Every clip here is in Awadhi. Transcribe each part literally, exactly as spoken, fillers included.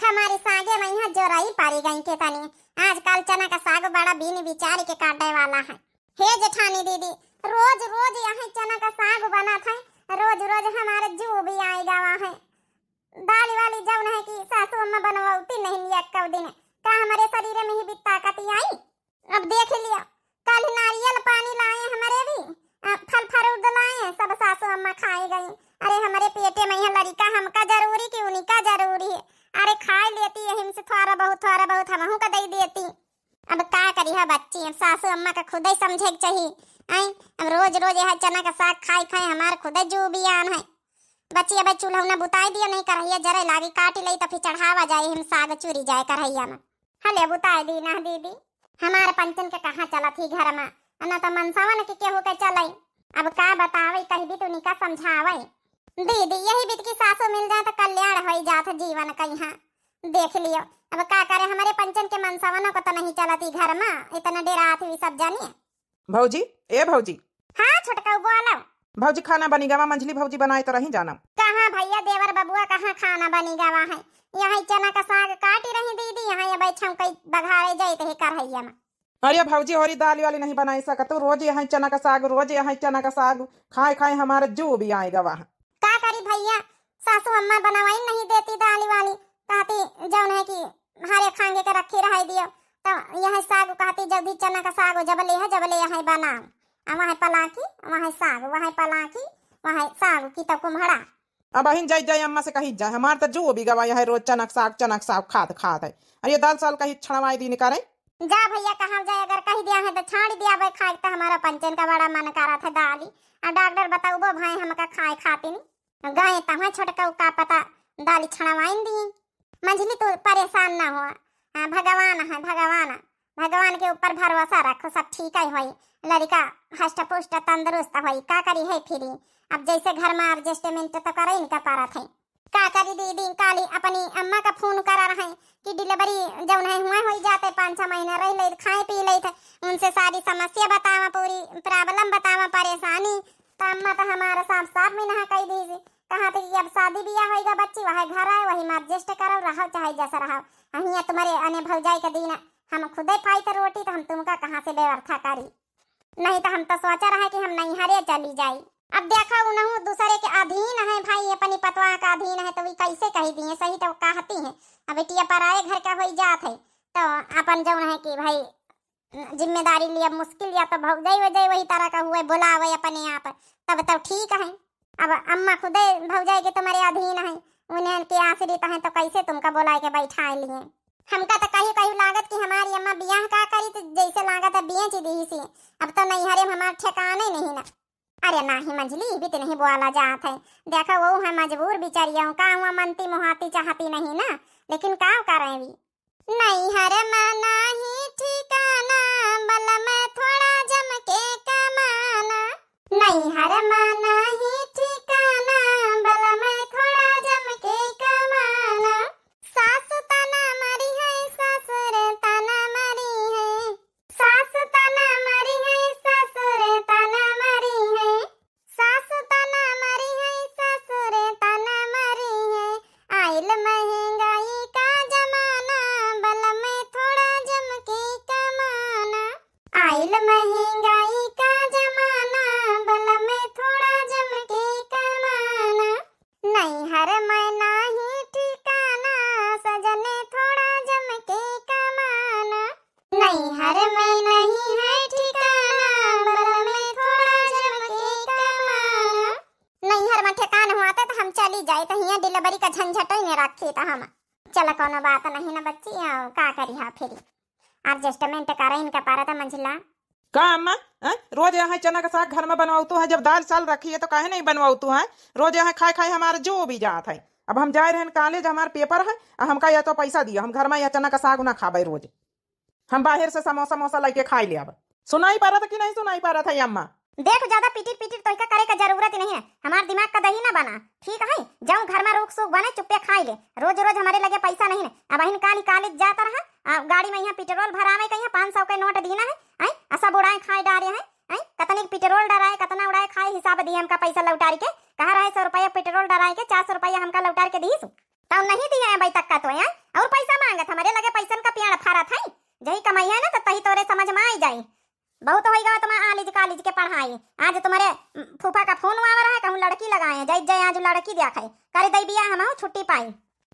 हमारी सागे मइहाँ जोरई परी गई के तनी। आजकल चना का साग बड़ा बीन बिचारी के काटे वाला है। हे जेठानी दीदी, रोज रोज यही चना का साग बनत है, रोज रोज हमारे जू भी आए गवा है। दाल वाली जौन है कि सासू अम्मा बनवती नहीं लिया कब दिन, का हमारे शरीर में ही भी ताकत आई? अब देख लिया, कल नारियल पानी लाए हमारे भी, अ, फल फ्रूट लाए, सब सासू अम्मा खाए गई। अरे हमारे पेटे में यह लड़िका हमका जरूरी कि उनका जरूरी है? अरे खाए लेती यही में से थोड़ा बहुत, थोड़ा बहुत हमहू का दे देती। अब का करी है बच्ची, अब सासू अम्मा का खुदे समझे के चाहिए। आई, अब रोज रोज यह चना का साग खाए खाए हमार खुदे जू बियान है। बच्ची अब चूल्हा न बुताई दियो, नहीं करहिया जरे लागी, काटी लई तो फिर चढ़ावा जाए, हम साग चूरी जाए करहिया में। हले बुताई दी ना दीदी, हमारे पंचन के कहाँ चलत ही घर में, न तो मनसवन के केहू के चलई। अब का बतावई, कही भी तू निका समझावई। दीदी यही बीत की सासू मिल जाए तो कल्याण होई जात जीवन कइहाँ। देख लियो, अब का करे, हमारे पंचन के मनसवनों को तो नहीं चलत ही घर में, इतना डेरात हुई सब जानिए। भौजी, ए भौजी। हाँ छोटकऊ बोलो। भौजी खाना बनी गवा, मंझली भौजी बनाए तो रही जानम। कहाँ भैया देवर बबुआ कहाँ खाना बनी गवा है, यही चना का साग काटी रही दीदी, यही अब छौंकई बघारे जाइत है करहैया में। अरे भौजी होरी दाल वाली नहीं बनाई सकत, रोज यही चना का साग, रोज यही चना का साग खाए खाए हमारे जू भी आए गवा है। का करी भैया, सासू अम्मा बनवाई नहीं देती दाल वाली, कहती जौन है कि हरे खांगे के रखी रहाई दियो, तो यह साग कहती जल्दी चना का साग जब ले है जब ले है बनाओ। आ वहाँ पलाकी, वहाँ साग, वहाँ पलाकी, वहाँ साग की तो कुम्हड़ा। अब अहिन जाई जाई अम्मा से कही जाए, हमार तो जू भी गवा है रोज चनक साग चनक साग खात खात है। अरे दाल साल कही छड़वाई दिन करे। जा भैया कहाँ जाए, अगर कही दिया है तो छाड़ दिया भाई, खाए तो हमारा पंचन का बड़ा मन करा था दाली। आ डॉक्टर बताऊबो भाई हमका खाए खाती नहीं। गए तहाँ छोटकऊ का पता दाली छड़वाइन दी। मंझली तू परेशान ना हो, हाँ, भगवान है, भगवान, भगवान के ऊपर भरोसा रखो, सब ठीक ही होई। लड़िका हष्ट पुष्ट तंदुरुस्त होई, का करी है फिरी। अब जैसे घर में adjustment तो करे इनका पारत है। का करी दीदी, काली अपनी अम्मा का फोन करा रहे कि delivery जौन है हुआ होई जाते, पाँच छह महीना रह ले, खाए पी ले थे, उनसे सारी समस्या बतावा, पूरी problem बतावा, परेशानी। तो अम्मा तो हमारा साफ साफ में नहा कही दी, कहा थे कि अब शादी ब्याह होइगा बच्ची, वह घर आए, वही में adjust करो, रहो चाहे जैसा रहो। अहिया तुम्हारे अने भौजाई के दिन हम खुदे पाई तो रोटी, तो हम तुमका कहाँ से व्यवस्था करी? नहीं तो हम तो सोचा रहा कि हम नैहरे चली जाई। अब देखा उनहु दूसरे के अधीन है भाई, अपनी पतवा का अधीन है, तो वी कैसे कही दिए, सही तो कहती हैं। अब बिटिया पराए घर का होई जात है, तो अपन जौन है कि भाई जिम्मेदारी लिया मुश्किल, या तो भौजाई वजाई वही तरह का हुए, बुलावे अपने आप, तब तो ठीक है। अब अम्मा खुदे भौजाई के तुम्हारे अधीन है, उन्हें के आश्रित है, तो कैसे तुमका बुला के बैठा लिए? हमका तो कहीं कहीं लागत कि हमारी अम्मा बियाह का करी, तो जैसे लागत है बेच दी सी। अब तो नैहरे में हमार ठिकाने नहीं ना। अरे नाही मंझली, ई भी तो नहीं बोला जात है। देखो वो है मजबूर बिचारिया, का हुआ मनती मुहाती चाहती नहीं ना, लेकिन का करें भी। नैहर मा नाही ठिकाना, बलम थोड़ा जम के कमाना। नैहर मा नाही ठिकाना, बलम थोड़ा जम के कमाना। सासु तना मरी है, ससुर तना मरी है। सासु तना मरी है, ससुर तना मरी है। सासु तना मरी है, ससुर तना मरी है। आइल महंगाई का जमाना, बलम थोड़ा जम के कमाना। आइल महंगाई का जमाना, बलम थोड़ा जम के कमाना। नैहर मा नाही ठिकाना, सजन थोड़ा जम के कमाना। नैहर मा नाही है ठिकाना, बलम थोड़ा जम के कमाना। नैहर मा ठिकाना हुआ तो हम चली जाए, तो हियाँ delivery का झंझट ही नहीं रखी तो हम। चला कौनो बात नहीं ना बच्ची, आओ, का करी हा फिर। Adjustment करे इनका पारा तो मंझला। का अम्मा, हैं? रोज यहाँ चना का साग घर में बनवाऊ तू है, जब दाल चाल रखी है तो काहे नहीं बनवाऊ तू है? रोज यहाँ खाए खाए हमारा जो भी जात है। अब हम जाए रहन college, हमार paper है, आ हमका या तो पैसा दिया, हम घर में या चना का साग ना खाबे रोज। हम बाहर से समोसा मोसा लेके खाई ले अब। सुनाई पारत कि नहीं सुनाई पारत है अम्मा? देख, ज्यादा पिटिर पिटिर तोहिका करे का जरूरत ही नहीं है। हमार दिमाग का दही ना बना, ठीक है? जाऊं घर में रोक सूख बने, चुप्पे खाई ले। रोज रोज हमारे लगे पैसा नहीं है। अब अहिन काली college जाता रहा, आ, गाड़ी में यहाँ petrol भरावे का यहाँ पाँच सौ के नोट दीना है, आई? आ सब उड़ाए खाए डारे हैं, आई? कतने के petrol डराए, कतना उड़ाए खाए, हिसाब दिए हमका पैसा लौटार के। कहा रहे सौ रुपया petrol डराए के, चार सौ रुपया हमका लौटार के दीस। तब नहीं दिए हैं भाई तक का तो, हैं? हमरे लगे पैसन का पेड़ फरत है, जही कमइहे ना तो तही तोरे समझ में आई जाई। बहुत होई गवा तुम्हार आलिज कालिज के पढ़ाई। आज तुम्हारे, उम, फूफा का फोन आवा रहा है, कहूँ लड़की लगाए, जाई जाए आज लड़की देखे, करी दई बियाह, हमहू छुट्टी पाई।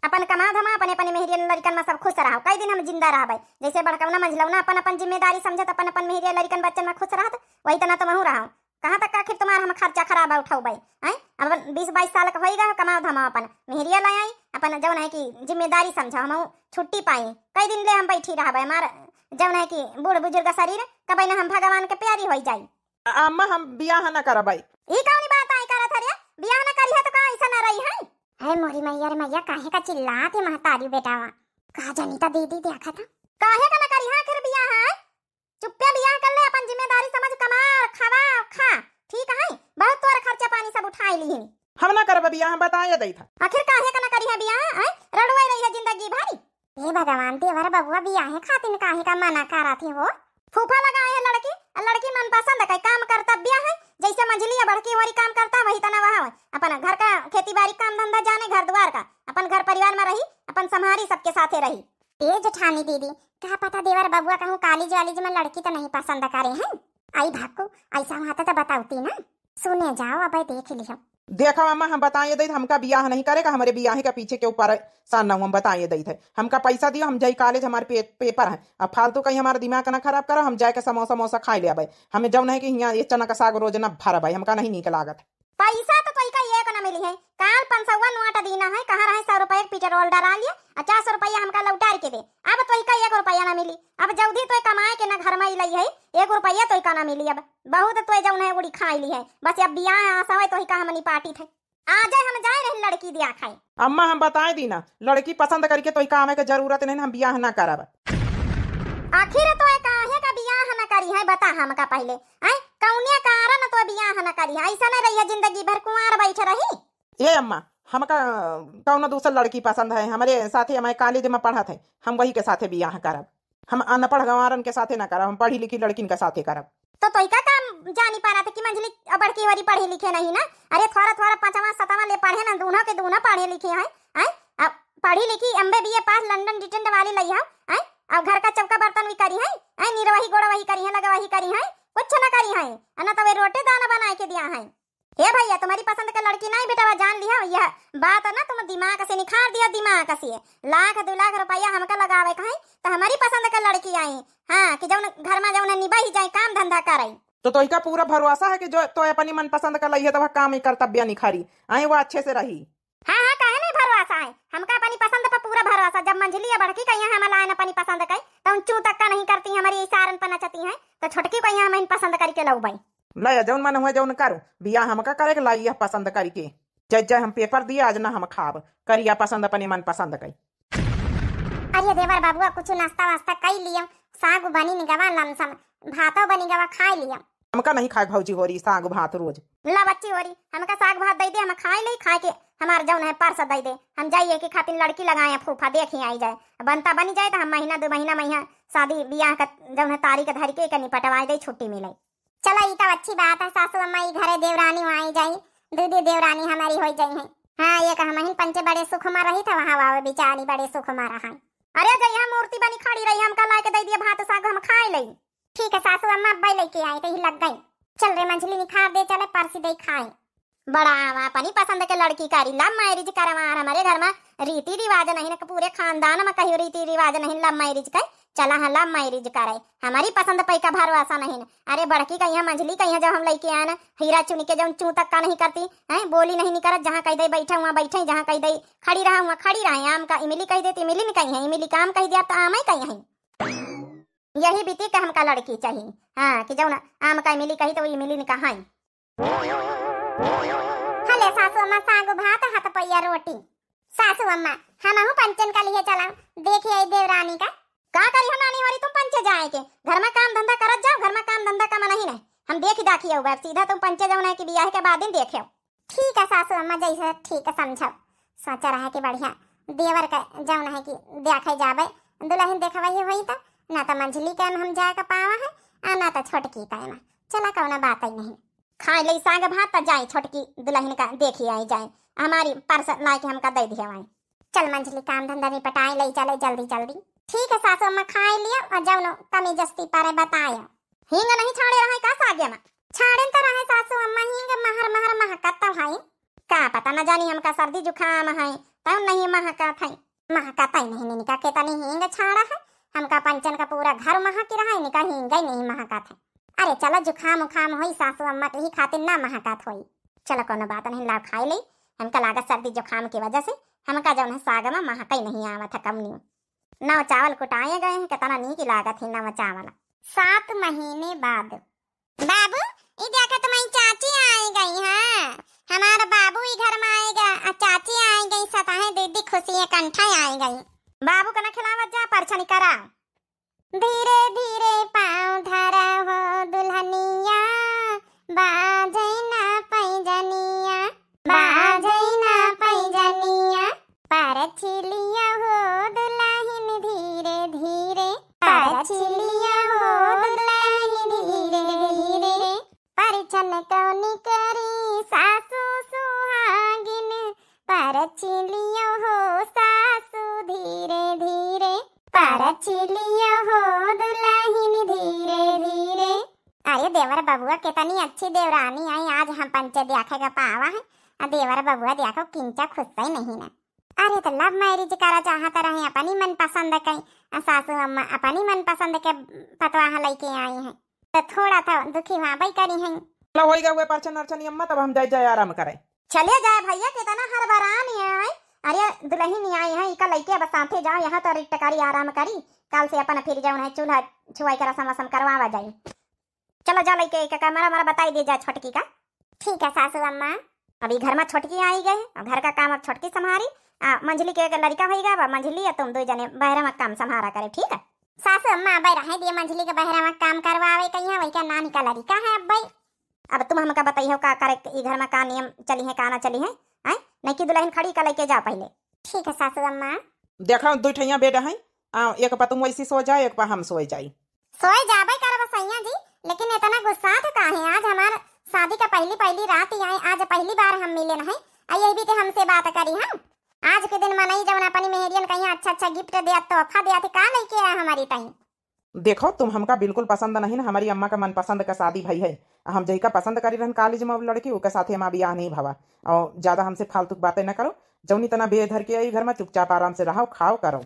अपन कमा धमा, अपने अपने मेहरियन लड़िकन में सब खुश रहो, कई दिन हम जिंदा रहबे। जैसे बड़कौना मंझलौना अपन अपन जिम्मेदारी समझत, अपन अपन मेहरिया लड़िकन बच्चन में खुश रहत, वही तना तुमहू रहो। कहाँ तक आखिर तुम्हार हम खर्चा खराब उठौबे? हैं? अब बीस बाईस साल का होई गए, कमाओ धमाओ, अपन मेहरिया ले आई, अपन जौन है कि जिम्मेदारी समझो, हम छुट्टी पाई। कई दिन ले हम बैठी रहबे, हमार जौन है कि बूढ़ बुजुर्ग शरीर कबे ना हम भगवान के प्यारी होई जाई। अम्मा, हम बियाह न करबै। ई कौनी बात आई करत हरे? बियाह न करिहा तो का ऐसा न रही है? अरे मोरी मैया रे मैया, काहे का चिल्लात है महतारी बेटावा? का जानी ता दीदी देखा था। काहे का न करिहा आखिर बियाह है? चुप्पे बियाह कर ले, अपन जिम्मेदारी समझ, कमा, खावा, खा, ठीक है? बहुत तोर खर्चा पानी सब उठाई ली है। हम ना करब बियाह, हम बताए दई था। आखिर काहे का ना करी है बियाह, हैं? रड़ुए रही है जिंदगी भर। हे भगवान, देवर बबुआ बियाहे खातिन काहे का मना करा थी हो? फूफा लगाए है लड़की, आ लड़की मनपसंद का काम करता बियाह है, जैसे मंझली या बड़की होरी काम करता वही तना वह है। अपन घर का खेती बाड़ी काम धंधा जाने, घर द्वार का, अपन घर परिवार में रही, अपन संभारी सबके साथे रही। ए जेठानी दीदी, का पता देवर बबुआ कहूँ कॉलेज वालेज में लड़की तो नहीं पसंद करे हैं। आई भाकू, ऐसा हुआ तो बताउती ना। सुने जाओ, अब देख लियो। देखो अम्मा, हम बताए दई, हमका बियाह नहीं करे का, हमरे बियाह के पीछे क्यों परेशान न हो, हम बताए दई थे। हमका पैसा दियो, हम जाई कॉलेज, हमारे पे, पेपर है। अब फालतू कहीं हमारा दिमाग ना खराब करो, हम जाए के समोसा, समोसा खाए ले आबे। हमें जौन है कि हियाँ ये चना का साग रोज ना भरबे, हमका नहीं नीक लागत। पैसा तो तोइका एक ना मिली है, काल पाँच सौ नोट दीना है, कहाँ रहे सौ रुपया के पेट्रोल डरा लिया, आ चार सौ रुपया हमका लौटार के दे। अब तोइका एक रुपया ना मिली, अब जल्दी तोय कमाए के ना घर में लई है, एक रुपया तोइका ना मिली। अब बहुत तोय जौन है उड़ी खाई ली है, बस अब बियाह आसा है तोइका हमनी पार्टी थे। आ जाए हम जाए रहे लड़की दिया खाए। अम्मा हम बताए दी ना, लड़की पसंद करके तोइका आवे के जरूरत नहीं, हम बियाह ना करब। आखिर तोय काहे का बियाह ना करी है बता हमका पहले, आय कौने कारण तोय बियाह ना करी है? ऐसा नहीं रही है जिंदगी भर कुंवार बैठ रही। ए अम्मा, हमका, अ, कौनो दूसर लड़की पसंद है, हमरे साथे हमारे कॉलेज में पढ़त है, हम वही के साथे बियाह करब। हम अनपढ़ गंवारन के साथे ना करब, हम पढ़ी लिखी लड़किन के साथे करब। तो तोइका का जानी पाना था कि मंझली बड़की होरी पढ़ी लिखे नहीं ना? अरे थोड़ा थोड़ा पाँचवा सतवा ले पढ़े ना, दूनो के दूनो पढ़े लिखे हैं, हैं? अब पढ़ी लिखी एम बी बी ए पास लंदन डिटेंड वाली लई है, हैं? अब घर का चौका बर्तन भी करी है, हैं? निरवही गोड़वही करी है, लगवही करी है, कुछ ना करी है, ना तो वे रोटी दाना बनाए के दिया है। हे भैया, तुम्हारी पसंद का लड़की नहीं बेटवा, जान लिया, यह बात है ना, तुम दिमाग से निखार दिया, दिमाग से। लाख दो लाख रुपया हमका लगावे का है, तो हमारी पसंद का लड़की आई, हाँ, कि जौन घर में जौन निभाई जाए, काम धंधा करे। तो तोइका पूरा भरोसा है कि जो तो अपनी मनपसंद का लई है, तो वह काम ही कर्तव्य निखारी आई, वो अच्छे से रही। हाँ, हाँ, काहे नहीं भरोसा है? हमका अपनी पसंद पर पूरा भरोसा। जब मंझली या बड़की कहिया हम लायन अपनी पसंद कई, तो उन चू तक का नहीं करती, हमारी इशारन पर नचती हैं, तो छोटकी कहिया हम इन पसंद करके लऊ बाई। ले, जौन मन हुए, जौन करो, बियाह हमका करे के लाई, यह पसंद करके। जय जय हम पेपर दिए, आज ना हम खाब, करिया पसंद अपने मन पसंद कई। अरे देवर बाबुआ, कुछ नाश्ता वास्ता कई लियो, साग बनी निगवा लमसम, भातो बनी गवा खाए लियो। हमका नहीं खाए भौजी होरी साग भात रोज। ला बच्ची होरी, हमका साग भात दे दे, हम खाए ले, खाए के हमार जौन है परस दे दे, हम जाइए के खातिर लड़की लगाए फूफा, देखी आई जाए, बनता बनी जाए तो हम महीना दो महीना में यहाँ शादी बियाह का जौन है तारीख धर के, के निपटवाए दे, छुट्टी मिले। चला, ई तब अच्छी बात है सासू अम्मा, ई घरे देवरानी आई जाई, दीदी देवरानी हमारी होई जाई है। हाँ, ये कहा महीन पंचे बड़े सुख में रही था, वहाँ वावे बेचारी बड़े सुख में रहा। अरे जइहा मूर्ति बनी खड़ी रही, हमका लाके दे दिया भात साग, हम खाए लई। ठीक है सासू अम्मा, अब्बे लेके आई, तही लग गई। चल रे मंझली निखार दे, चले परसी दे खाए। बड़ा आवा, अपनी पसंद के लड़की करी, love marriage करवा, हमारे घर में रीति रिवाज नहीं ना, पूरे खानदान में कहीं रीति रिवाज नहीं love marriage के। चला हाँ love marriage करे, हमारी पसंद पे का भरोसा नहीं ना। अरे बड़की कहिया मंझली कहिया जब हम लेके आए ना, हीरा चुनी के जौन चू तक का नहीं करती, हैं, बोली नहीं निकरत, जहाँ कह दे बैठा हुआ बैठे, जहाँ कह दे खड़ी रहा हुआ खड़ी रहे, आम का इमली कह दे तो इमली नहीं कही है, इमली का आम कह दिया तो आम ही कही है। यही बीती के हमका लड़की चाहिए, हाँ, कि जौन आम का इमली कही तो वो इमली नहीं कहा है। हले सासू अम्मा, साग भात, हाथ पैया रोटी। सासू अम्मा, हमहू पंचन का लिए चला, देखी आई देवरानी का। का करी हो नानी होरी तुम पंचे जाए के? घर में काम धंधा करत जाओ, घर में काम धंधा का मन ही नहीं। हम देखी दाखी आऊ बाप, सीधा तुम पंचे जाओ ना कि बियाह के बाद ही देखे। ठीक है सासू अम्मा, जैसे ठीक है समझो। सोचा रहा कि बढ़िया देवर का जौन है कि देखे जाबे, दुल्हन देखवाई होई तो, ना तो मंझली के में हम जाए का पावा है, आ ना तो छोटकी के में। चला कौना बात ही नहीं। खाए ले साग भात, त जाए छोटकी दुल्हन का देखी आई जाए, हमारी परस लाए के हमका दे दिया आई। चल मंझली, काम धंधा निपटाए, लई चले जल्दी जल्दी। ठीक है सासू अम्मा, खाए लिया और जौनो कमी जस्ती परे बताया। हींग नहीं छाड़े रहे का सागे मा? छाड़ेन तो रहे सासू अम्मा, हींग महर महर महकत तो है। का पता न जानी हमका सर्दी जुकाम है, तब नहीं महकत है। महकत ही नहीं, इनका के तनी हींग छाड़ा है, हमका पंचन का पूरा घर महकी रहा, इनका हींग ही नहीं महकत है। अरे चलो जुकाम उखाम होई सासू अम्मा के ही खातिर ना महकत होई। चलो कोनो बात नहीं, लाओ खाए ले। हमका लागत सर्दी जुकाम की वजह से हमका जौन है साग मा महकई नहीं आवत है कमनी। नव चावल कुटाए गए हैं, कितना नीक लागत है नव चावल। सात महीने बाद। बाबू, ई देखा तुम्हारी चाची आई गई है। हमारा बाबू ई घर मा आएगा, आ चाची आई गई, सताहे दीदी खुशी है कंठा आई गई। बाबू का ना खिलावत जा, परछनी करा। धीरे धीरे पाँव धरा हो दुल्हनिया, बाजै ना पैजनिया, बाजै ना पैजनिया। परछिलिया हो दुलहिन धीरे धीरे, परछिलिया हो दुलहिन धीरे धीरे। परिछन कौनी करी सासू सुहागिन, परछिलिया हो सासू धीरे धीरे, परछिलिया हो दुलहिन धीरे धीरे। अरे देवर बबुआ, कितनी अच्छी देवरानी आई, आज हम पंचे देखे का पावा है। आ देवर बबुआ देखो, किंचा खुश ही नहीं ना। अरे तो love marriage करा चाहत रहे, अपनी मनपसंद के, आ सासू अम्मा अपनी मनपसंद के पतवाह लइके आई हैं, तो थोड़ा तो दुखी हुआ बई करी हैं। चलो होई गए परछन अरछन अम्मा, तब हम जाए, जाए आराम करे। चले जाए भैया, कितना हड़बड़ान आए। अरे दुलहिन आई है, इका लइके अब साथे जाओ, यहाँ तो रिट करी आराम करी, काल से अपन फिर जौन है चूल्हा छुआई के रसम वसम करवावा जाई। चलो जा लइके एक कमरा मरा बताई दे जा छोटकी का। ठीक है सासू अम्मा। अभी घर मा छोटकी आई गए और घर का काम अब छोटकी संभारी। आ मंझली के एक लड़का होई गवा, मंझली या तुम दो जने बहरा मा काम संभारा करे, ठीक है? सासू अम्मा, अब रहे दिए मंझली के बहरा मा काम करवावे कहिया, वही का नानी का लड़का है अब भाई। अब तुम हमका बताई हो का करे, ई घर मा का नियम चली है, का ना चली है, हैं? नहीं कि दुलहिन खड़ी का लइके जा पहले। ठीक है सासू अम्मा। देखो दुई ठैया बेड है, आ, एक पर तुम वैसी सो जाए, एक पर हम सोए जाई। सोए जाबे करब सैया जी, लेकिन इतना गुस्सात काहे? आज हमार शादी का पहली पहली रात ही आए, आज पहली बार हम मिले नहीं, आ यही बीते हमसे बात करी हम। आज के दिन मनई जौन अपनी मेहरियन कहिया अच्छा अच्छा gift देत, तोहफा देत, का लइके आए हमारी ताई? देखो तुम हमका बिल्कुल पसंद नहीं ना, हमारी अम्मा का मनपसंद का शादी भई है। हम जइका पसंद करी रहन कॉलेज मा लड़की, ओके साथे हमार बियाह नहीं भवा। और ज्यादा हमसे फालतू की बातें न करो, जौनी तना बेधर के आई घर मा, चुपचाप आराम से रहो, खाओ करो।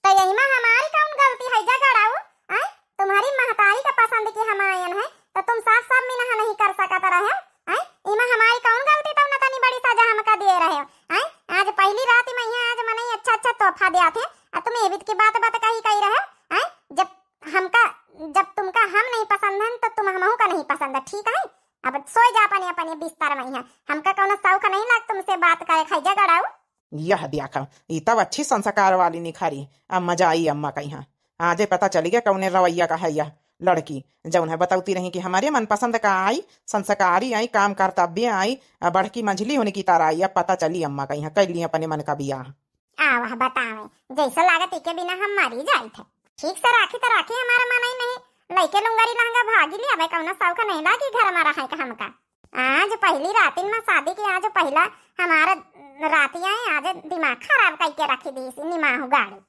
तो यही मा हमारी कौन गलती है जा गड़ाऊ? आय, तुम्हारी महतारी का पसंद की हम आयन है, तो तुम साफ साफ मिनहा नहीं कर सकत रहे? आय, इमा हमारी कौन गलती, तब न तनी बड़ी सजा हमका दिए रहे हो? आय, आज पहली रात में यहाँ आज मनई अच्छा अच्छा तोहफा दिया थे, आ तुम ये बीत की बात बात कही कही रहे हो? आय, जब हमका, जब तुमका हम नहीं पसंद है तो तुम हमहू का नहीं पसंद है, ठीक है? अब सोए जा अपने अपने बिस्तर में यहाँ, हमका कौनो शौक नहीं लाग तुमसे बात करे, खैजा गड़ाऊ। यह देखा, ई तब अच्छी संस्कार वाली निखारी। अब मजा आई अम्मा का यहाँ। आजे पता चली गया कौने रवैया का है यह लड़की, जौन है बतौती रही कि हमारे मनपसंद का आई, संस्कारी आई, काम कर्तव्य आई, आ बड़की मंझली होने की तरह आई। अब पता चली अम्मा का यहाँ कर ली अपने मन का बियाह। आवा बतावे, जैसा लागत इके बिना हम मरी जाइत है। ठीक से राखी तो राखी, हमारा मन ही नहीं, लइके लुंगरी लहंगा भागी ली, अबे कौनो शौक नहीं लागी घर में रहे का हमका। आज पहली रातिन में शादी की, आज पहला हमारा राती आए, आज दिमाग खराब करके रखी दी इसी निमाहू गाड़ी।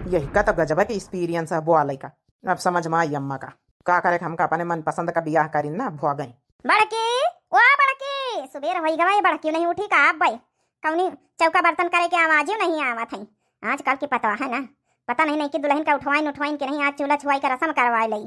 यही का तो गजब के experience है बुआ लइका। अब समझ में आई अम्मा का, का करे हमका अपने मनपसंद का बियाह करी ना भुआ गई। बड़की, ओ बड़की, सुबेर होई गवा, बड़की नहीं उठी का अब भाई? कौनी चौका बर्तन करे के आवाजियो नहीं आवत है। आजकल की पतवा है ना, पता नहीं, नहीं कि दुलहिन का उठवाइन उठवाइन के नहीं, आज चूल्हा छुआई का रसम करवाए लई।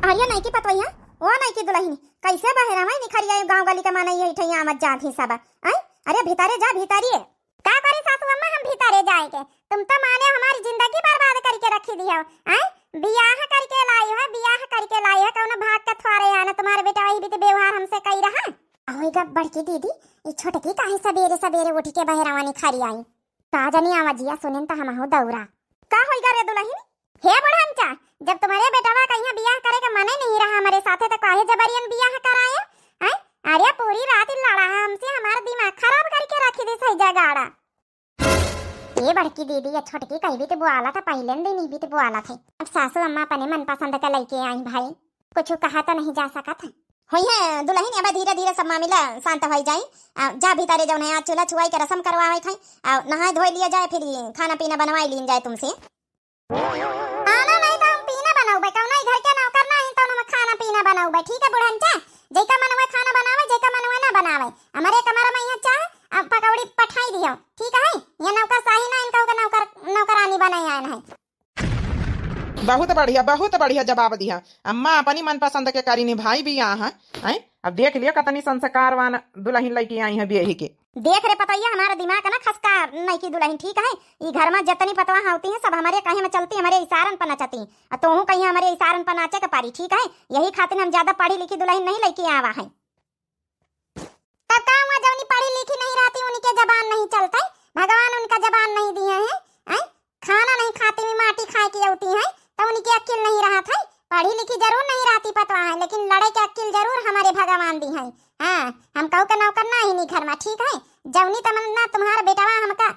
अरे नहीं की पतवैया, ओ नहीं की दुलहिन, कैसे बहरा में निखरिया गाँव गली का माना ये ठैया आवत जात ही सब, आय? अरे भीतरे जा, भीतरे। का करी सासू अम्मा हम भीतरे जाए के? तुम तो माने हमारी जिंदगी बर्बाद करके रखी दी हो, आय? बियाह करके लाई हो, बियाह करके लाई हो, कौनो भाग के थ्वारे आना, तुम्हारे बेटा वही भी तो व्यवहार हमसे कही रहा। अहो, ई ग बड़की दीदी, ई छोटकी काहे सबेरे सबेरे उठ के बहरावा निखरी आई? का जानी आवाजिया सुनेन त हमहू दौरा। का होई गा रे दुलहिन? हे बुढ़नचा, जब तुम्हारे बेटवा का यहाँ बियाह करे के मने नहीं रहा हमरे साथे, त काहे जबरियन बियाह कराए? हैं? अरे पूरी रात लड़ा हमसे, हमारा दिमाग खराब करके रखी दिस है जगाड़ा। ए बड़की दीदी, ये छोटकी कही भी तो बुआला था, पहले दिन ही भी तो बुआला थे। अब सासू अम्मा अपने मनपसंद का लइके आई भाई, कुछ कहा तो नहीं जा सकत है। होई है दुलहिन, अब धीरे धीरे सब मामिला शांत होई जाई। आ, जा भीतरे जौन है, आज चूल्हा छुआई के रसम करवावे खाई, आ, नहाए धोए लिया जाए, फिर ई खाना पीना बनवाई लीन जाए तुमसे। खाना नहीं तो हम पीना बनौबे, कौनो ई घर के नौकर ना ही तो हम खाना पीना बनौबे, ठीक है बुढ़नचा? जैका मनवे खाना बनावे, जैका मनवे ना बनावे, हमरे कमरा में यहाँ चाह, आ, पकौड़ी पठाई दियो, ठीक है? ये नौकरशाही ना, इनका के नौकर, नौकरानी बनाए आए हैं। बहुत बढ़िया, बहुत बढ़िया जवाब दिया अम्मा, अपनी मनपसंद के करी निभाई बियाह, हैं? अब देख लियो कतनी संस्कारवान दुलहिन लइके आई है बियाही के। देख रे पतोहिया, हमारा दिमाग ना खसका नइकी दुलहिन, ठीक है? ई घर में जतनी पतवा होती हैं, सब हमरे कहे में चलती, हमरे इशारन पर नचती। आ तोहू कहीं हमरे इशारन पर नाचे के पारी, ठीक है? यही खातिर हम ज्यादा पढ़ी लिखी दुलहिन नहीं लइके आवा है। तब का हुआ, जौनी पढ़ी लिखी नहीं रहती, उनके जबान नहीं चलते, भगवान उनका जबान नहीं दिए हैं, हैं? खाना नहीं खाती हुई माटी खाए के अउती हैं, तो उनकी अक्ल नहीं रहत है। पढ़ी लिखी जरूर नहीं रहती पतवा है, लेकिन लड़े के अक्ल जरूर हमारे भगवान दी हैं। हाँ, हम कहू के नौकर ना ही नहीं घर में, ठीक है? जौनी तमन्ना तुम्हारा बेटवा हमका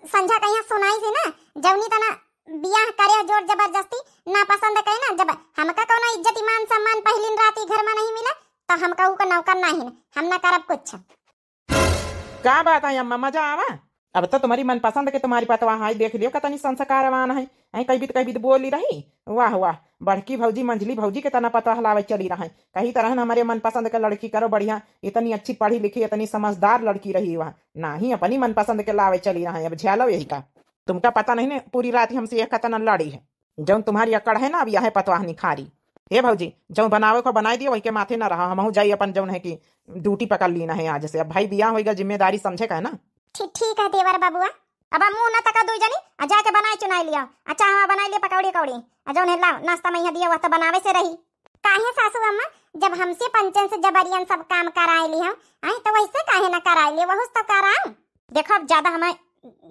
संझा कहिया सुनाई से ना, जौनी तना बियाह करे जोर जबरदस्ती ना पसंद करे ना, जब हमका कौनो इज्जत ईमान सम्मान पहिलिन राती घर में नहीं मिले, तो हम कहू के नौकर ना ही, हम ना करब कुछ। का बात है अम्मा, मजा आवा? अब तो तुम्हारी मनपसंद के तुम्हारी पतवा है, देख लियो कतनी संस्कारवान है। ऐ कई बीत कई बीत बोली रही, वाह वाह, बड़की भौजी मंझली भौजी के तना पतवा हलावे चली रहे। कही तरह हमरे मनपसंद के लड़की करो बढ़िया, इतनी अच्छी पढ़ी लिखी, इतनी समझदार लड़की रही वह, ना ही अपनी मनपसंद के लावे चली रहे। अब झेलो यही का, तुमका पता नहीं ने, पूरी रात हमसे एक कतना लड़ी है। जौन तुम्हारी अकड़ है ना, अब यह पतवाह निखारी। हे भौजी, जौन बनावे को बनाई दियो, वही के माथे ना रहा, हमहू जाई अपन जौन है कि ड्यूटी पकड़ लीना है आज से। अब भाई बियाह होइगा, जिम्मेदारी समझे का है ना। ठीक, ठीक है देवर बबुआ। अब मुँह ना तका दुई जनी, आ जाके बनाए चुनाई लिया, आ चाह बनाई लिया, पकौड़ी कौड़ी, आ जौन है लाओ नाश्ता में यहाँ दिया, वह तो बनावे से रही। काहे सासू अम्मा, जब हमसे पंचन से जबरियन सब काम कराए ली हम, आई तो वैसे काहे ना कराए ली, वहुस तो कराओ। देखो, अब ज्यादा हमें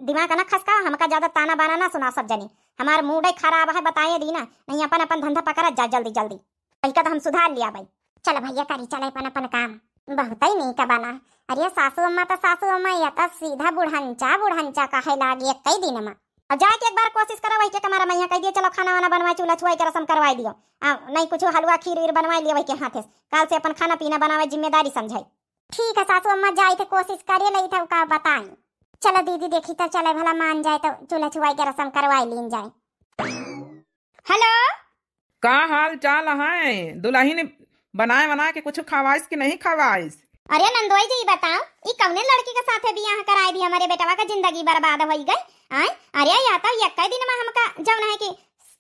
दिमाग ना खसका, हमका ज्यादा ताना बाना ना सुना सब जनी। हमार मूड ही खराब है, बताए दी ना, नहीं अपन अपन धंधा पकड़त जा जल्दी जल्दी। कही का तो हम सुधार लिया भाई। चल भैया करी, चल अपन अपन काम। बहुत ही नीक बना। अरे सासू अम्मा तो सासू अम्मा, या तो सीधा बुढ़ंचा बुढ़ंचा कहे लागी एक कई दिन में। और जाके एक बार कोशिश करो, वही के कमरा में यहाँ कह दिए, चलो खाना वाना बनवाए, चूल्हा छुआई के रसम करवाई दियो। आ, नहीं कुछ हलवा खीर वीर बनवाई लियो वही के हाथे से। काल से अपन खाना पीना बनावे जिम्मेदारी समझाई। ठीक है सासू अम्मा, जाई थे कोशिश करे लई थे का बताई। चलो दीदी देखी तो चले भला मान जाए तो चूल्हा छुआई के रसम करवाई लीन जाए। हेलो। का हाल चाल है दुलहिन, बनाए बनाए के कुछ खवाइस कि नहीं खवाइस? अरे नंदोई जी, ई बताओ, ई कौने लड़की के साथे बियाह कराए दी? हमरे बेटवा का जिंदगी बर्बाद होई गई। आय, अरे या तो यक्का दिन में हमका जौन है कि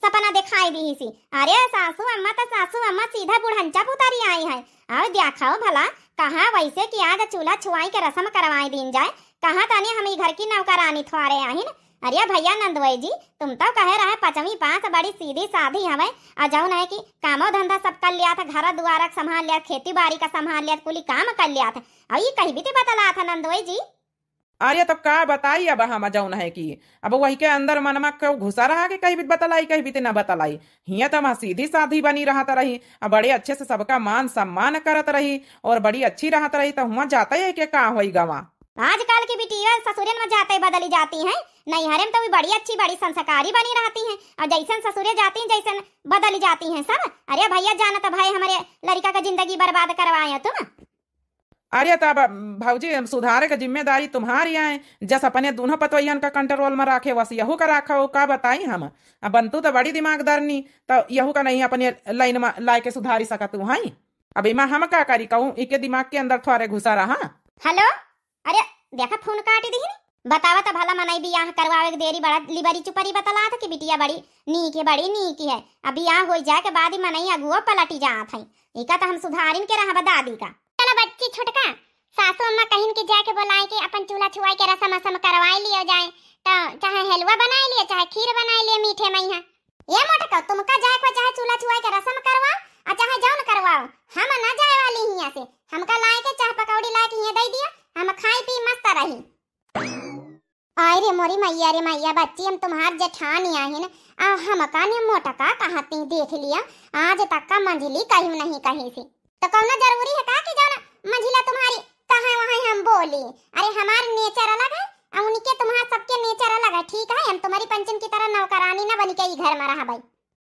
सपना दिखाई दी सी। अरे सासू अम्मा तो सासू अम्मा सीधा बुढ़ंचा पुतारी आई है। अब देखो भला, कहाँ वैसे कि आज चूल्हा छुआई के रस्म करवाई दीन जाए, कहाँ तनी हम ई घर की नौकरानी थ्वारे आहिन। अरे भैया नंदोई जी, तुम तो कहे रहे पचवीं पास बड़ी सीधी साधी हवे, आ जौन है कि कामो धंधा सब कर लिया था, घर दुआर का संभाल लिया, खेती बाड़ी का संभाल लिया, कुली काम कर लिया था, और ये कहीं भी ते बतला था नंदोई जी। अरे तब का बताई अब हम जौन है कि अब वही के अंदर मनमा के घुसा रहा कि कहीं भी बतलाई, कहीं भी ते ना बतलाई। हियाँ तो हम सीधी साधी बनी रहत रही, अब बड़े अच्छे से सबका मान सम्मान करत रही और बड़ी अच्छी रहत रही, तो हुआं जाते है कि का होई गवा। आजकल की बिटिया ससुरन में जाते बदली जाती हैं, नैहरे में तो भी बड़ी अच्छी बड़ी संस्कारी बनी रहती हैं, और जैसन ससुरे जाती हैं जैसन बदली जाती हैं सब। अरे भैया जानत भाई हमरे लड़का का जिंदगी बर्बाद करवाए तुम। अरे तब भौजी, हम सुधारे का जिम्मेदारी तुम्हारी आए, जस अपने दोनों पतोहियन का कंट्रोल में राखे वस यहू का राखो, का बताई हम। अब बनतू तो बड़ी दिमागदारनी, तो यहू का नहीं अपने लाइन में लाए के सुधारी सकत हूँ, हैं? अब इमा हम का करी, कहूँ इके दिमाग के अंदर थोड़े घुसा रहा। हेलो, अरे देखा फोन काटी दी। बतावा त भला मनई बियाह करवावे के देरी बड़ा लिबरी चुपरी बतलात कि बिटिया बड़ी नीक है, बड़ी नीक है। अब बियाह होई जाए के बाद ही मनई अगुआ पलटी जात है। इका त हम सुधारिन के रहबा दादी का। चला बच्ची छोटका, सासू अम्मा कहिन के जाके बोलाए के अपन चूल्हा छुआई के रसम असम करवाए लियो जाए, तो चाहे हलवा बनाए लियो, चाहे खीर बनाए लियो मीठे में यहाँ। ये मोटका, तुमका जाए को चाहे चूल्हा छुआई के रसम करवाओ, आ चाहे जौन करवाओ, हम ना जाए वाली हियाँ से। हमका लाए के चाह पकौड़ी लाए के हियाँ दे दिया, हम खाई पी मस्त रही। आय रे मोरी मैया रे मैया, बच्ची हम तुम्हार जेठानी आहिन, आ हमका ने मोटका कहती देख लिया, आज तक का मंझली कहीं नहीं कहीं से। तो कौनो जरूरी है का कि जौन मंझिला तुम्हारी कहाँ वहाँ हम बोली? अरे हमार नेचर अलग है, आ उनके तुम्हार सबके नेचर अलग है, ठीक है? हम तुम्हारी पंचन की तरह नौकरानी ना बनी के ई घर में रहबै।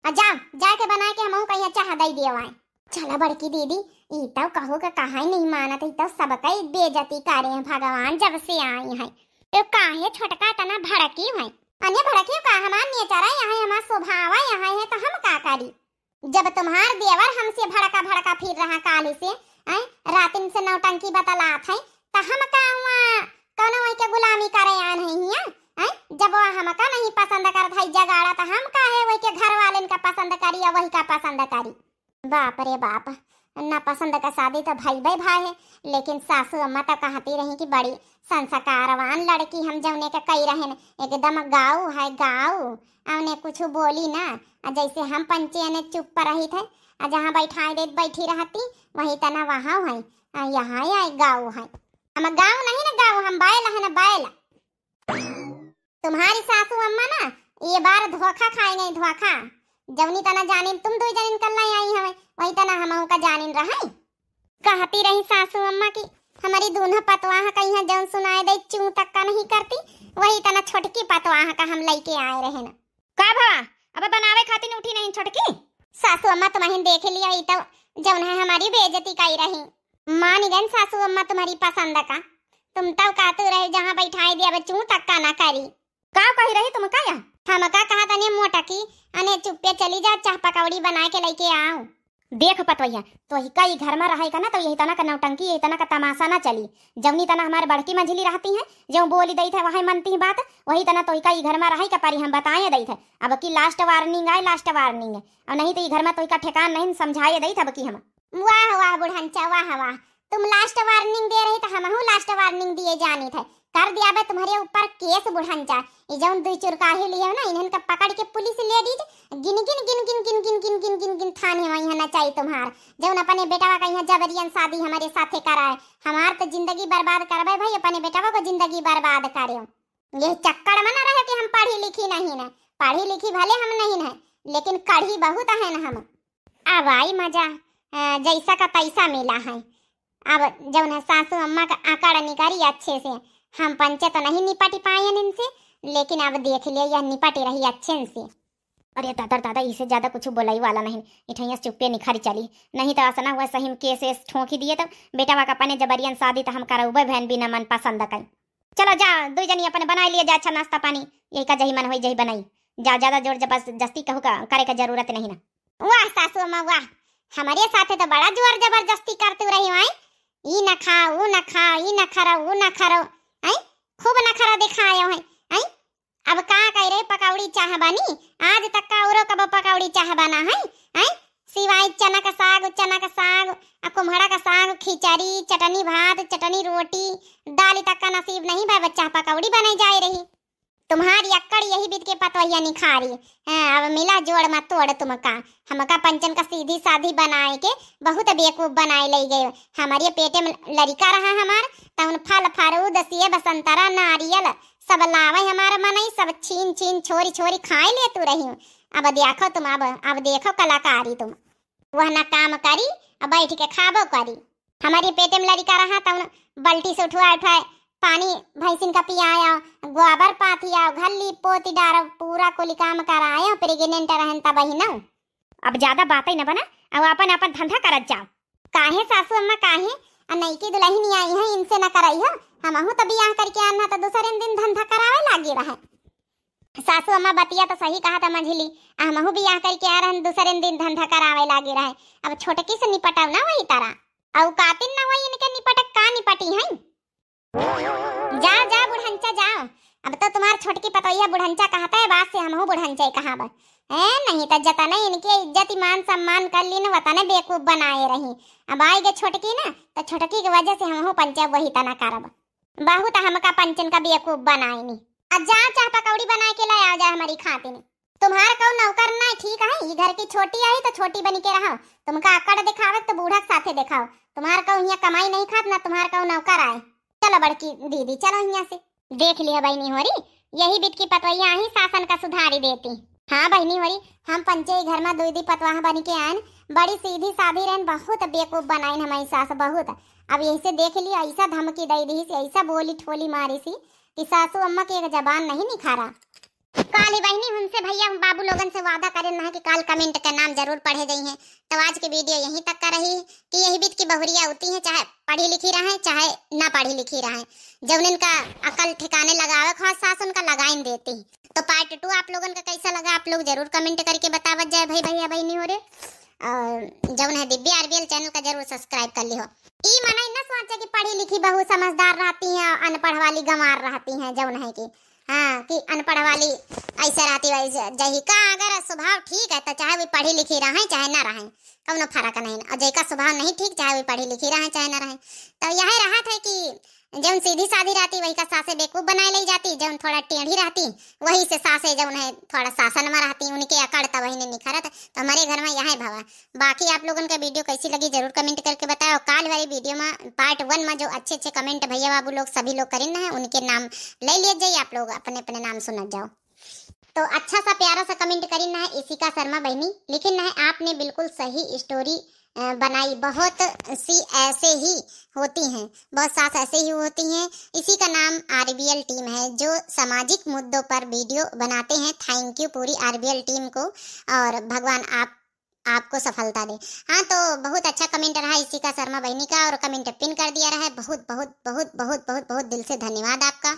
आ जाओ, जाके बनाए के हमहू कहीं चाह दई दियो आए। चला बड़की दीदी, ई तउ कहू का कहाई नहीं मानत, ई तउ सबका बेइज्जती करे हैं भगवान जब से आई हैं। तो काहे छोटका इतना भड़की हैं? अने भड़की का, हमार नेचर है यहाँ, हमार स्वभाव है यहाँ है, तो हम का करी? जब तुम्हार देवर हमसे भड़का भड़का फिर रहा काली से, आय, रातिन से नौटंकी बतलात है, तो हम का हुआ कौनो वही के गुलामी करे आन है हिया? आय, जब वो हमका नहीं पसंद करत है जगाड़ा, तो हम काहे वही के घर वालन का पसंद करी या वही का पसंद करी? बाप रे बाप, ना पसंद का शादी तो भई भाई है, लेकिन सासू अम्मा तो कहती रही कि बड़ी संस्कारवान लड़की हम जौने के कई रहन, एकदम गाऊ है गाऊ। अउने कुछ बोली ना, आ जैसे हम पंचे ने चुप पर रही थे, आ जहाँ बैठाए देत बैठी रहती, वही तना वहाँ है, आ यहाँ आए गाऊ है। हम गाऊ नहीं ना गाऊ, हम बैल है ना बैल। तुम्हारी सासू अम्मा ना ये बार धोखा खाए गई, धोखा। जौनी तना जानिन तुम दुई जनिन कल्ला आई हवे, वही तना हमहू का जानिन रहे। कहती रही सासू अम्मा की हमारी दूनों पतवाह कहीं जौन सुनाए दे चूं तक का नहीं करती, वही तना छोटकी पतवाह का हम लइके आए रहे ना। का भवा, अब बनावे खातिर उठी नहीं छोटकी? सासू अम्मा तुम्हें देख लिया, ई तो जौन है हमारी बेइज्जती कई रही। मान गन सासू अम्मा तुम्हारी पसंद का, तुम तो कहते रहे जहाँ बैठाए दिया अब चूं तक का ना करी। का कही रही तुम का या? हम का कहा तने मोटकी, अने चुप्पे चली जा, चाह पकौड़ी बना के लेके आओ। देख पतोहिया, तोहिका ई घर में रहे का ना तो यही तना का नौटंकी, यही तना का तमाशा ना चली। जौनी तना हमारे बड़की मंझली रहती हैं, जो बोली दई थे वही मनती बात, वही तना तोहिका ई घर में रहे का परी हम बताए दई थे। अब की लास्ट वार्निंग आए, लास्ट वार्निंग। और नहीं तो ई घर में तोहिका ठेकान नहीं, समझाए दई थे अब की हम। वाह वाह बुढ़ंचा, वाह वाह, तुम लास्ट वार्निंग दे रही तो हमहू लास्ट वार्निंग दिए जानी थे। कर दिया बे तुम्हारे ऊपर केस बुढ़ंचा। ये जौन दुई चुरकाही लिए हो ना, इन्हन का पकड़ के पुलिस ले दीज। गिन गिन गिन गिन गिन गिन गिन गिन गिन गिन थाने वहीं ना चाहिए तुम्हार। जौन अपने बेटवा का यहाँ जबरियन शादी हमारे साथे कराए, हमार तो जिंदगी बर्बाद करबे भाई, अपने बेटवा को जिंदगी बर्बाद करे। ये चक्कर में ना रहे कि हम पढ़ी लिखी नहीं ना, पढ़ी लिखी भले हम नहीं ना, लेकिन कढ़ी बहुत है ना हम। अब आई मजा, अ, जैसा का तैसा मिला है। अब जौन है सासू अम्मा का आकड़ निकारी अच्छे से, हम पंचे तो नहीं निपटी पाए इनसे, लेकिन अब देख लिया यह निपटी रही अच्छे से। अरे दादा दादा, इसे ज्यादा कुछ बोलाई वाला नहीं, इठैया से चुप्पे निखरी चली, नहीं तो असना हुआ सही में केस एस ठोंकी दिए तब बेटा वा का अपने जबरियन शादी तो हम करौबे बहन बिना मन पसंद कई। चलो जा, दुई जनी अपने बनाई लिए जा अच्छा नाश्ता पानी, यही का जही मन होई जही बनाई। जा, ज्यादा जोर जबरदस्ती कहू का करे का जरूरत नहीं ना। वाह सासू अम्मा वाह, हमारे साथे तो बड़ा जोर जबरदस्ती करते रही हो, आई ई न खाओ, ऊ न खाओ, ई न खरो, ऊ न खरो, आई खूब नखरा दिखाए हो, आई अब का कह रहे पकौड़ी चाह बनी, आज तक का औरो कब पकौड़ी चाह बना है, आई सिवाय चना का साग, चना का साग, आ कुम्हड़ा का साग, खिचड़ी, चटनी भात, चटनी रोटी, दाल तक का नसीब नहीं भा बच्चा पकौड़ी बनाई जाए रही। तुम्हारी अक्कड़ यही बीत के पतवहिया निखारी। हाँ, अब मिला जोड़ मत तोड़ तुमका। हमका पंचन का सीधी साधी बनाए के बहुत बेवकूफ बनाए ले गए। हमारे पेटे में लड़िका रहा हमार, तउन फल फरूद सेब संतरा नारियल सब लावे हमार मनई, सब छीन छीन छोरी छोरी खाए ले तू रही। अब देखो तुम, अब अब देखो कलाकारी तुम। वह ना काम करी, अब बैठ के खाबो करी। हमारी पेटे में लड़िका रहा तउन बल्टी से उठवा उठवा पानी भैंसिन का पियाया, गोबर पाथिया, घर लीप पोती डारो, पूरा कुल काम कराया, प्रेग्नेंट रहन तब ही ना। अब ज्यादा बातें न बना, अब अपन अपन धंधा करत जाओ। काहे सासू अम्मा काहे? आ नईकी दुल्हन आई है, इनसे न करई हो। हमहू तो बियाह करके आना तो दूसरे दिन धंधा करावे लागी रहे। सासू अम्मा बतिया तो सही कहा था मंझली, आ हमहू बियाह करके आ रहन दूसरे दिन धंधा करावे लागी रहे। अब छोटकी से निपटाओ ना वही तरह। औकातिन न होई इनके निपटक का निपटी हैं। जाओ जाओ बुढ़ंचा जाओ, अब तो तुम्हार छोटकी पतोहिया बुढ़ंचा कहता है, बात से हमहू बुढ़ंचा ही कहाब। ए नहीं तो जतने इनके इज्जत ईमान सम्मान कर ली न वतने बेवकूफ बनाए रही। अब आएगे छोटकी ना तो छोटकी के वजह से हमहू पंचे वही तना करब। बहुत हमका पंचन का बेवकूफ बनाए नी। अब जाओ चाह पकौड़ी बनाए के ले आओ जाए हमारी खातिर। तुम्हार कऊ नौकर ना ठीक है, ई घर की छोटी आई तो छोटी बनी के रहो। तुमका अकड़ दिखावे तो बूढ़ा के साथे दिखाओ। तुम्हार कऊ हियाँ कमाई नहीं खात ना तुम्हार कऊ नौकर आए। चलो बड़की दीदी चलो हियाँ से। देख लिया बहनी होरी, यही बिट की पतवैया ही सासन का सुधारी देती। हाँ बहनी होरी, हम पंचे ई घर में दुई दी पतवाह बन के आयन, बड़ी सीधी साधी रहन, बहुत बेवकूफ बनाइन हमारी सास बहुत। अब यही से देख लिया, ऐसा धमकी दे दी से, ऐसा बोली ठोली मारी सी कि सासू अम्मा की एक जबान नहीं निखारा। का काल ही बहिनी हमसे भैया बाबू लोगन से वादा करेन है कि काल कमेंट के नाम जरूर पढ़े जइहें। तो आज की वीडियो यहीं तक का रही कि यही बीत की बहुरिया होती हैं, चाहे पढ़ी लिखी रहें, चाहे ना पढ़ी लिखी रहें, जब उनका अकल ठिकाने लगावे क हो सास उनका लगाइन देती। तो पार्ट टू आप लोगन का कैसा लगा, आप लोग जरूर कमेंट करके बतावत जाए भाई, भैया बहिनी हो रे। और जौन है दिव्या आरबीएल चैनल का जरूर सब्सक्राइब कर लिहो। ई मनई न सोचे कि पढ़ी लिखी बहू समझदार रहती हैं, अनपढ़ वाली गंवार रहती हैं, जौन है कि हाँ, कि अनपढ़ वाली ऐसे रहती वैसे। जही का अगर स्वभाव ठीक है तो चाहे वे पढ़ी लिखी रहें चाहे ना रहें, कौनो फर्क नहीं। और जेका स्वभाव नहीं ठीक, चाहे वे पढ़ी लिखी रहें चाहे ना रहें। तो यह रहत है कि जौन सीधी सादी रहती वही का सासे बेवकूफ बनाए ले जाती, जौन थोड़ा टेढ़ी रहती वही से सासे जौन है थोड़ा शासन में रहती, उनके अकड़ तब वही ने निखरत। तो हमारे घर में यह भवा। बाकी आप लोगन का वीडियो कैसी लगी जरूर कमेंट करके बताओ। काल वाली वीडियो में पार्ट वन में जो अच्छे अच्छे कमेंट भैया बाबू लोग सभी लोग करें ना है, उनके नाम ले लिए जाइए, आप लोग अपने अपने नाम सुनत जाओ। तो अच्छा सा प्यारा सा कमेंट करी ना है इशिका शर्मा बहनी, लेकिन ना है आपने बिल्कुल सही स्टोरी बनाई। बहुत सी ऐसे ही होती हैं, बहुत सास ऐसे ही होती हैं। इसी का नाम आरबीएल टीम है जो सामाजिक मुद्दों पर वीडियो बनाते हैं। थैंक यू पूरी आरबीएल टीम को, और भगवान आप आपको सफलता दे। हाँ, तो बहुत अच्छा कमेंट रहा इशिका शर्मा बहनी का, और कमेंट पिन कर दिया रहा है। बहुत बहुत बहुत बहुत बहुत बहुत दिल से धन्यवाद आपका।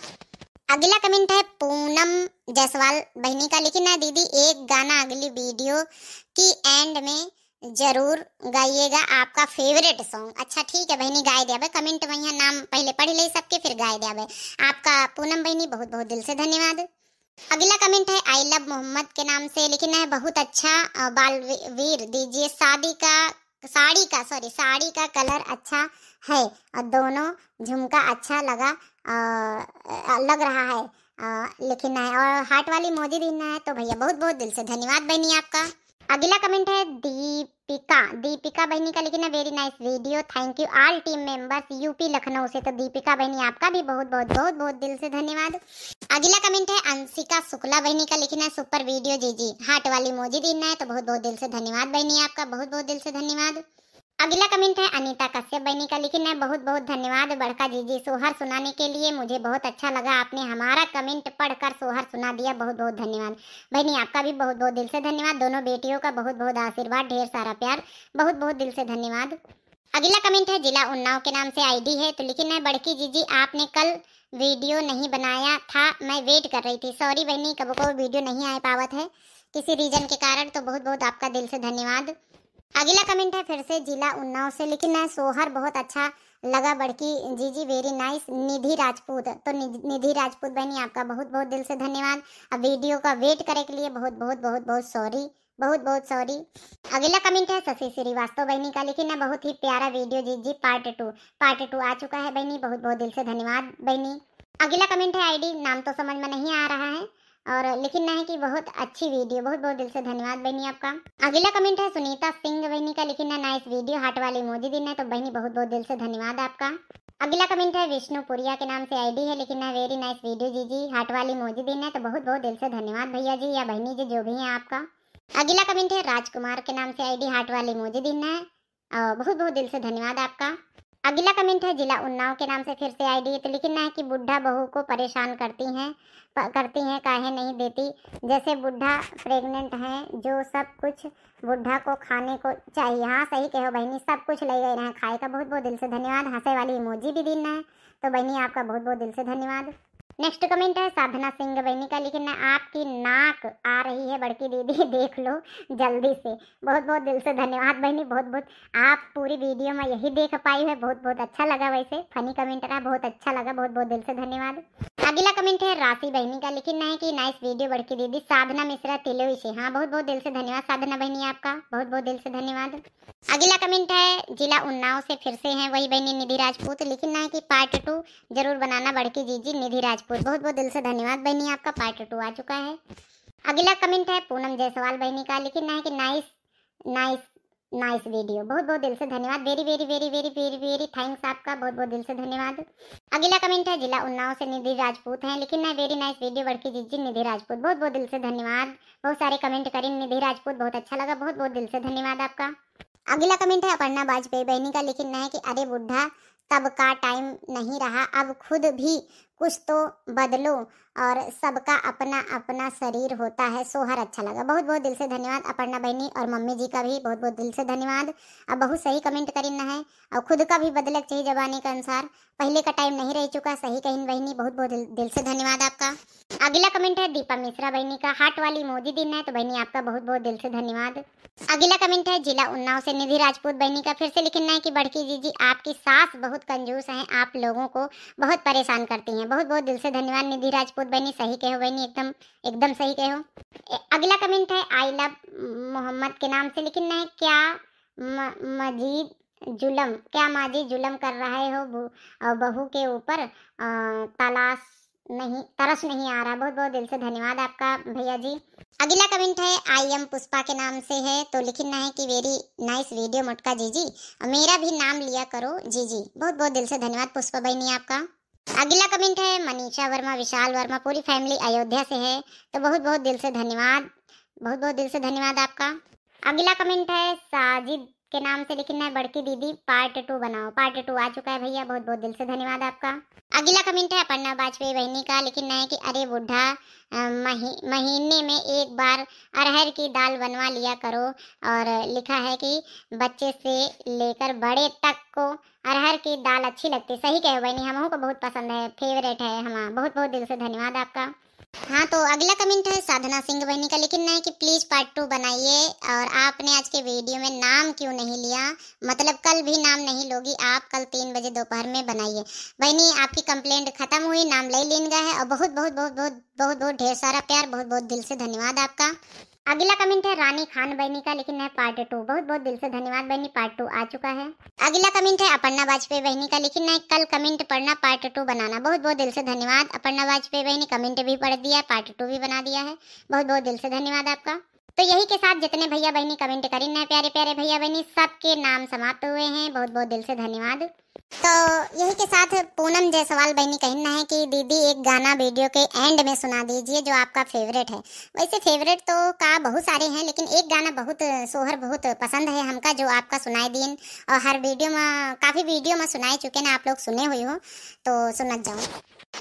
अगला कमेंट है पूनम जायसवाल बहनी का, लेकिन ना दीदी एक गाना अगली वीडियो की एंड में जरूर गाइएगा, आपका फेवरेट सॉन्ग। अच्छा ठीक है बहनी, गाए दिया। कमेंट वहीं नाम पहले पढ़ ले सबके, फिर गाए दिया। आपका पूनम बहनी बहुत बहुत दिल से धन्यवाद। अगला कमेंट है आई लव मोहम्मद के नाम से, लेकिन है बहुत अच्छा। अ, बाल वी-, वीर दीजिए शादी का, साड़ी का, सॉरी, साड़ी का कलर अच्छा है और दोनों झुमका अच्छा लगा, अ, अ, लग रहा है, अ, लेकिन है। और हार्ट वाली मोजी दिन है। तो भैया बहुत बहुत दिल से धन्यवाद बहनी आपका। अगला कमेंट है दीपिका, दीपिका बहनी का, लेकिन है very nice video, thank you all team members, यूपी लखनऊ से। तो दीपिका बहनी आपका भी बहुत बहुत बहुत बहुत दिल से धन्यवाद। अगला कमेंट है अंशिका शुक्ला बहनी का, लेकिन है सुपर वीडियो जीजी, हार्ट वाली मोजी दिन है। तो बहुत बहुत दिल से धन्यवाद बहनी आपका, बहुत बहुत दिल से धन्यवाद। अगला कमेंट है अनीता कश्यप बहनी का, लेकिन है बहुत बहुत धन्यवाद बड़का जीजी, सोहर सुनाने के लिए। मुझे बहुत अच्छा लगा, आपने हमारा कमेंट पढ़कर सोहर सुना दिया, बहुत बहुत धन्यवाद। बहनी आपका भी बहुत बहुत दिल से धन्यवाद, दोनों बेटियों का बहुत बहुत आशीर्वाद, ढेर सारा प्यार, बहुत बहुत दिल से धन्यवाद। अगला कमेंट है जिला उन्नाव के नाम से आईडी है, तो लेकिन है बड़की जीजी आपने कल वीडियो नहीं बनाया था, मैं वेट कर रही थी। सॉरी बहनी, कबो को वीडियो नहीं आ पावत है किसी रीजन के कारण, तो बहुत बहुत आपका दिल से धन्यवाद। अगला कमेंट है फिर से जिला उन्नाव से, लेकिन है सोहर बहुत अच्छा लगा बड़की जीजी, very nice। निधि राजपूत, तो नि-, निधि राजपूत बहनी आपका बहुत बहुत दिल से धन्यवाद। अब वीडियो का वेट करे के लिए बहुत बहुत बहुत बहुत सॉरी, बहुत बहुत सॉरी। अगला कमेंट है शशि श्रीवास्तव बहनी का, लेकिन है बहुत ही प्यारा वीडियो जीजी, पार्ट टू, पार्ट टू आ चुका है बहनी, बहुत बहुत दिल से धन्यवाद बहनी। अगला कमेंट है आईडी, नाम तो समझ में नहीं आ रहा है, और लेकिन ना है कि बहुत अच्छी वीडियो, बहुत बहुत दिल से धन्यवाद बहनी आपका। अगला कमेंट है सुनीता सिंह बहनी का, लेकिन ना नाइस वीडियो, हार्ट वाली मोजी दिन है। तो बहनी बहुत बहुत दिल से धन्यवाद आपका। अगला कमेंट है विष्णुपुरिया के नाम से आईडी है, लेकिन ना very nice video जीजी, हार्ट वाली मोजी दिन है। तो बहुत बहुत दिल से धन्यवाद भैया जी या बहनी जी जो भी हैं आपका। अगला कमेंट है राजकुमार के नाम से आईडी, हार्ट वाली मोजी दिन है। अ, बहुत बहुत दिल से धन्यवाद आपका। अगला कमेंट है जिला उन्नाव के नाम से फिर से आईडी, तो लेकिन ना है कि बुढ़ा बहू को परेशान करती हैं, प-, करती हैं, काहे नहीं देती, जैसे बुढ़ा प्रेग्नेंट हैं, जो सब कुछ बुढ़ा को खाने को चाहिए। हाँ सही कहो बहनी, सब कुछ ले गए रहे खाए का। बहुत बहुत दिल से धन्यवाद। हंसे वाली इमोजी भी दिन है, तो बहनी आपका बहुत बहुत दिल से धन्यवाद। नेक्स्ट कमेंट है साधना सिंह बहनी का, लेकिन ना आपकी नाक आ रही है बड़की दीदी, देख लो जल्दी से। बहुत बहुत दिल से धन्यवाद बहनी, बहुत बहुत। आप पूरी वीडियो में यही देख पाई है, बहुत बहुत अच्छा लगा, वैसे फनी कमेंट रहा, बहुत अच्छा लगा, बहुत बहुत दिल से धन्यवाद। अगला कमेंट है राशि बहनी का, लेकिन ना है कि नाइस वीडियो बड़की दीदी, साधना मिश्रा तिलोई से। हाँ बहुत बहुत दिल से धन्यवाद साधना बहनी आपका, बहुत बहुत दिल से धन्यवाद। अगला कमेंट है जिला उन्नाव से फिर से हैं वही बहनी निधि राजपूत, लेकिन ना है कि पार्ट टू जरूर बनाना बड़की जीजी निधि राजपूत। बहुत बहुत दिल से धन्यवाद बहनी आपका, पार्ट टू आ चुका है। अगला कमेंट है पूनम जायसवाल बहनी का, लेकिन ना है कि नाइस नाइस नाइस वीडियो। बहुत बहुत दिल से धन्यवाद, very very very very very very thanks आपका, बहुत बहुत दिल से धन्यवाद। अगला कमेंट है जिला उन्नाव से निधि राजपूत हैं, लेकिन ना very nice video बड़की जीजी निधि राजपूत। बहुत बहुत दिल से धन्यवाद, बहुत सारे कमेंट करें निधि राजपूत, बहुत अच्छा लगा, बहुत बहुत दिल से धन्यवाद आपका। अगला कमेंट है अपर्णा वाजपेयी बहनी का, लेकिन ना है कि अरे बुढ़ा तब का टाइम नहीं रहा, अब खुद भी कुछ तो बदलो, और सबका अपना अपना शरीर होता है। सोहर अच्छा लगा। बहुत बहुत दिल से धन्यवाद अपर्णा बहनी, और मम्मी जी का भी बहुत बहुत दिल से धन्यवाद। अब बहुत सही कमेंट करिन है, और खुद का भी बदले के चाहिए जमाने के अनुसार। पहले का टाइम नहीं रह चुका, सही कहिन बहनी। बहुत बहुत दिल, दिल से धन्यवाद आपका। अगला कमेंट है दीपा मिश्रा बहनी का, हार्ट वाली इमोजी दिन है, तो बहनी आपका बहुत बहुत दिल से धन्यवाद। अगला कमेंट है जिला उन्नाव से निधि राजपूत बहनी का, फिर से लिखना है कि बड़की जीजी, आपकी सास बहुत कंजूस हैं, आप लोगों को बहुत परेशान करती हैं। बहुत बहुत दिल से धन्यवाद निधि राजपूत बहनी, सही कहो बहनी, एकदम एकदम सही कहो। ए, अगला कमेंट है आई लव मोहम्मद के नाम से, लिखना है क्या म-, मजीद जुलम, क्या माजी जुलम कर रहे हो बहू के ऊपर, तलाश नहीं, तरस नहीं आ रहा। बहुत बहुत दिल से धन्यवाद आपका भैया जी। अगला कमेंट है आई एम पुष्पा के नाम से है, तो लिखना है कि वेरी नाइस वीडियो मोटका जीजी, और मेरा भी नाम लिया करो जीजी। बहुत बहुत दिल से धन्यवाद पुष्पा बहनी आपका। अगला कमेंट है मनीषा वर्मा, विशाल वर्मा, पूरी फैमिली अयोध्या से है, तो बहुत बहुत दिल से धन्यवाद, बहुत बहुत दिल से धन्यवाद आपका। अगला कमेंट है साजिद के नाम से, लिखना है बड़की दीदी पार्ट टू बनाओ। पार्ट टू आ चुका है भैया, बहुत बहुत दिल से धन्यवाद आपका। अगला कमेंट है अपर्णा वाजपेयी बहनी का, लिखना है कि अरे बूढ़ा, अ, मही-, महीने में एक बार अरहर की दाल बनवा लिया करो। और लिखा है कि बच्चे से लेकर बड़े तक को अरहर की दाल अच्छी लगती। सही कहो बहनी, हमहू को बहुत पसंद है, फेवरेट है हमारा। बहुत बहुत दिल से धन्यवाद आपका। हाँ, तो अगला कमेंट है साधना सिंह बहनी का, लिखना है कि प्लीज पार्ट टू बनाइए, और आपने आज के वीडियो में नाम क्यों नहीं लिया, मतलब कल भी नाम नहीं लोगी आप, कल तीन बजे दोपहर में बनाइए। बहनी, आपकी कंप्लेंट खत्म हुई, नाम ले लीन गया है, और बहुत बहुत बहुत बहुत बहुत बहुत ढेर सारा प्यार, बहुत बहुत दिल से धन्यवाद आपका। अगला कमेंट है रानी खान बहनी का, लिखना है पार्ट टू। बहुत बहुत दिल से धन्यवाद बहनी, पार्ट टू आ चुका है। अगला कमेंट है अपर्णा वाजपेयी बहनी का, लिखना है कल कमेंट पढ़ना, पार्ट टू बनाना। बहुत बहुत दिल से धन्यवाद अपर्णा वाजपेयी बहनी, कमेंट भी पढ़ दिया, पार्ट टू भी बना दिया है। बहुत बहुत दिल से धन्यवाद आपका। तो यही के साथ जितने भैया बहनी कमेंट करिन है, प्यारे प्यारे भैया बहनी, सबके नाम समाप्त हुए हैं। बहुत बहुत दिल से धन्यवाद। तो यही के साथ पूनम जायसवाल बहनी कहना है कि दीदी एक गाना वीडियो के एंड में सुना दीजिए जो आपका फेवरेट है। वैसे फेवरेट तो का बहुत सारे हैं, लेकिन एक गाना बहुत सोहर बहुत पसंद है हमका, जो आपका सुनाए दीन और हर वीडियो में, काफ़ी वीडियो में सुनाए चुके ना, आप लोग सुने हुए हो, तो सुनत जाओ।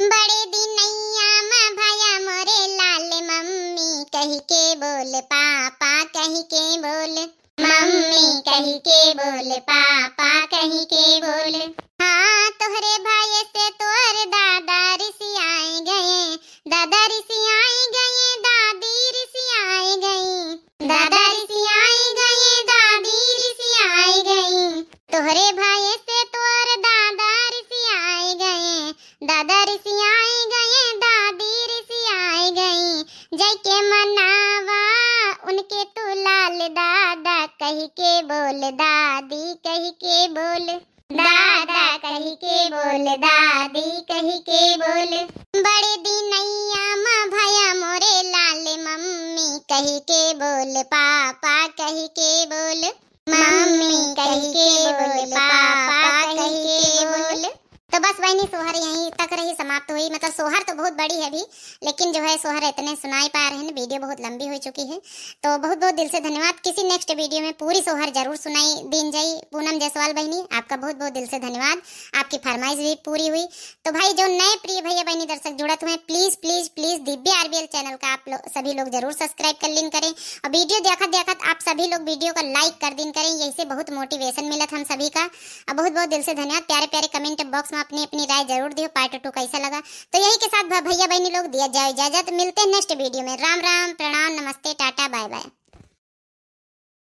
बड़े दिनैया में भया मोरे लाल, मम्मी कही के बोल, पापा कही के बोल, मम्मी कही के बोल, पापा कही के बोल। हाँ, तोहरे भाई से तोर दादा रिसियाए गए, दादा रिसियाए गए, दादी रिसियाए गई, दादा रिसियाए गए, दादी रिसियाए गई। तोहरे भाई से तोर दादा रिसियाए गए, दादा रिसियाए गए, दादी रिसियाए गई। जय के मनावा उनके तू लाल, दादा कही के बोल, दादी कही के बोल, दादा कही के बोल, दादी कही के बोल। बड़े दिनैया मा भया मोरे लाल, मम्मी कही के बोल, पापा कही के बोल, मम्मी कही के बोल, पापा कही के बोल। तो बस बहनी, सोहर यहीं तक रही, समाप्त हुई। मतलब सोहर तो बहुत बड़ी है अभी, लेकिन जो है सोहर इतने सुनाई पा रहे हैं, वीडियो बहुत लंबी हो चुकी है। तो बहुत बहुत दिल से धन्यवाद। किसी नेक्स्ट वीडियो में पूरी सोहर जरूर सुनाई दीन जाई पूनम जायसवाल बहनी। आपका बहुत बहुत दिल से धन्यवाद, आपकी फरमाइश भी पूरी हुई। तो भाई, जो नए प्रिय भैया बहनी दर्शक जुड़त हुए, प्लीज प्लीज प्लीज दिव्या आरबीएल चैनल का आप लोग, सभी लोग जरूर सब्सक्राइब कर लीन करें, और वीडियो देखत देखत आप सभी लोग वीडियो का लाइक कर दीन करें, यही से बहुत मोटिवेशन मिलत हम सभी का। अब बहुत बहुत दिल से धन्यवाद। प्यारे प्यारे कमेंट बॉक्स में अपनी अपनी राय जरूर दियो, पार्ट टू कैसा लगा। तो यही के साथ भ-, भैया बहनी लोग दिया जाए इजाजत, मिलते हैं नेक्स्ट वीडियो में। राम राम, प्रणाम, नमस्ते, टाटा, बाय बाय।